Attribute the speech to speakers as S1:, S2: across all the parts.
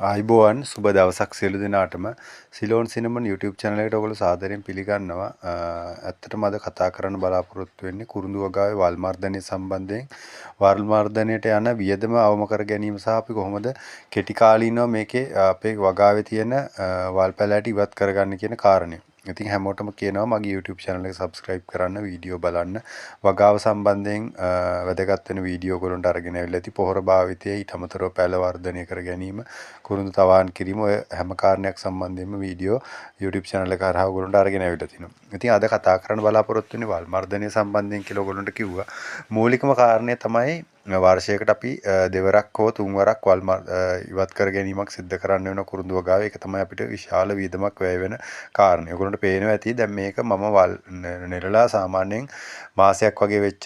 S1: ආයුබෝවන්, සුබ දවසක් සියලු දෙනාටම. සිලෝන් සිනමන් YouTube channel එකට ඔයගොල්ලෝ සාදරයෙන් පිළිගන්නවා. ඇත්තටම අද කතා කරන්න බලාපොරොත්තු වෙන්නේ කුරුඳු වගාවේ වල් මර්ධනය සම්බන්ධයෙන්. වල් මර්ධනයට යන වියදම අවම කර ගැනීම සහ අපි කොහොමද කෙටි කාලීනව මේකේ අපේ වගාවේ තියෙන වල් පැලෑටි ඉවත් කරගන්න කියන කාරණය. ඉතින් හැමෝටම කියනවා මගේ YouTube channel එක subscribe කරන්න, වීඩියෝ බලන්න. වගාව සම්බන්ධයෙන් වැදගත් වෙන වීඩියෝ ඔයගොල්ලන්ට අරගෙන ඇවිල්ලා ඇති. පොහොර භාවිතය, ඊට අමතරව පැල වර්ධනය කර ගැනීම, කුරුඳු තවාන් කිරීම, ඔය හැම කාරණයක් සම්බන්ධයෙන්ම වීඩියෝ YouTube channel එක හරහා ඔයගොල්ලන්ට අරගෙන ඇවිල්ලා තිනවා. ඉතින් අද කතා කරන්න බලාපොරොත්තු වෙන්නේ වල් මර්ධනය සම්බන්ධයෙන් කියලා ඔයගොල්ලන්ට කිව්වා. මූලිකම කාරණය තමයි වර්ෂයකට අපි දෙවරක් හෝ තුන්වරක් වල් ඉවත් කර ගැනීමක් සිද්ධ කරන්න වෙන කුරුඳු වගාවේ. ඒක තමයි අපිට විශාල වියදමක් වැය වෙන කාරණය. ඔයගොල්ලන්ට පේනවා ඇති දැන් මේක මම වල් නෙරලා සාමාන්‍යයෙන් මාසයක් වගේ වෙච්ච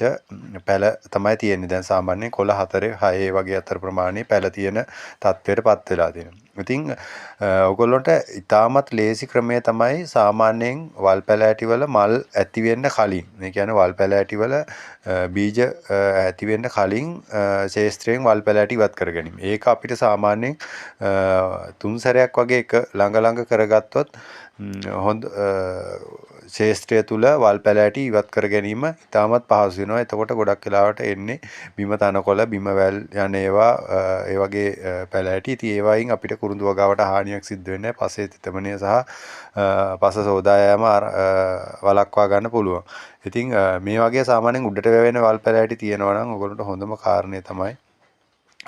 S1: පැල තමයි තියෙන්නේ. දැන් සාමාන්‍යයෙන් කොළ 4 6 වගේ අතර ප්‍රමාණයේ පැල තියෙන තත්ත්වයට පත් වෙලා තියෙනවා. ඉතින් ඔයගොල්ලන්ට ඉතාමත් ලේසි ක්‍රමය තමයි සාමාන්‍යයෙන් වල් පැලෑටි වල මල් ඇති වෙන්න කලින්, මේ කියන්නේ වල් පැලෑටි වල බීජ ඇති වෙන්න කලින් ක්ෂේත්‍රයෙන් වල් පැලෑටි ඉවත් කර ගැනීම. ඒක අපිට සාමාන්‍යයෙන් තුන් සැරයක් වගේ එක ළඟ ළඟ කරගත්තොත් හොඳ ක්ෂේත්‍රය තුල වල් පැලෑටි ඉවත් කර ගැනීම ඉතාමත් පහසු වෙනවා. එතකොට ගොඩක් වෙලාවට එන්නේ බිම තනකොළ, බිම වැල් යන ඒවා, ඒ වගේ පැලෑටි. ඉතින් ඒ වයින් අපිට කුරුඳු වගාවට හානියක් සිද්ධ වෙන්නේ නැහැ. පසේ තෙතමනය සහ පස සෝදා යාම වළක්වා ගන්න පුළුවන්. ඉතින් මේ වගේ සාමාන්‍යයෙන් උඩට වැවෙන වල් පැලෑටි තියෙනවා නම් ඔයගොල්ලන්ට හොඳම කාරණය තමයි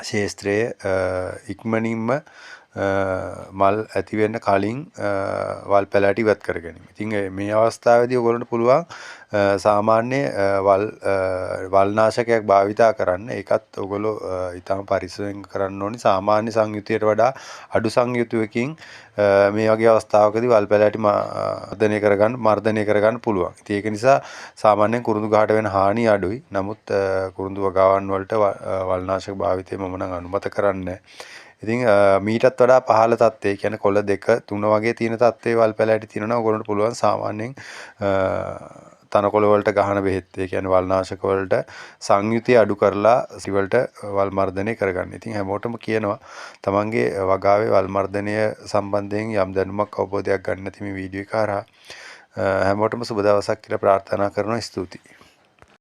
S1: ක්ෂේත්‍රයේ ඉක්මනින්ම මල් ඇති වෙන්න කලින් වල් පැලෑටි ඉවත් කර ගැනීම. ඉතින් මේ අවස්ථාවේදී ඔයගොල්ලන්ට පුළුවන් සාමාන්‍ය වල් වල්නාශකයක් භාවිතා කරන්න. ඒකත් ඔයගොල්ලෝ ඉතාම පරිස්සමෙන් කරන්න ඕනි. සාමාන්‍ය සංයුතියට වඩා අඩු සංයුතියකින් මේ වගේ අවස්ථාවකදී වල් පැලෑටි මර්ධනය කරගන්න පුළුවන්. ඉතින් ඒක නිසා සාමාන්‍යයෙන් කුරුඳු ගහට වෙන හානිය අඩුයි. නමුත් කුරුඳු වගාවන් වලට වල්නාශක භාවිතය මම නම් අනුමත කරන්නේ නැහැ. ඉතින් මීටත් වඩා පහළ තත්ත්වයේ, කියන්නේ කොළ 2 3 වගේ තියෙන තත්ත්වයේ වල් පැලෑටි තියෙනවා නම් ඔයගොල්ලන්ට පුළුවන් සාමාන්‍යයෙන් තනකොළ වලට ගහන බෙහෙත්, ඒ කියන්නේ වල්නාශක වලට සංයුතිය අඩු කරලා සිවලට වල් මර්ධනය කරගන්න. ඉතින් හැමෝටම කියනවා තමන්ගේ වගාවේ වල් මර්ධනය සම්බන්ධයෙන් යම් දැනුමක් අවබෝධයක් ගන්න නැති මේ වීඩියෝ එක හරහා හැමෝටම සුබ දවසක් කියලා ප්‍රාර්ථනා කරනවා. ස්තුතියි.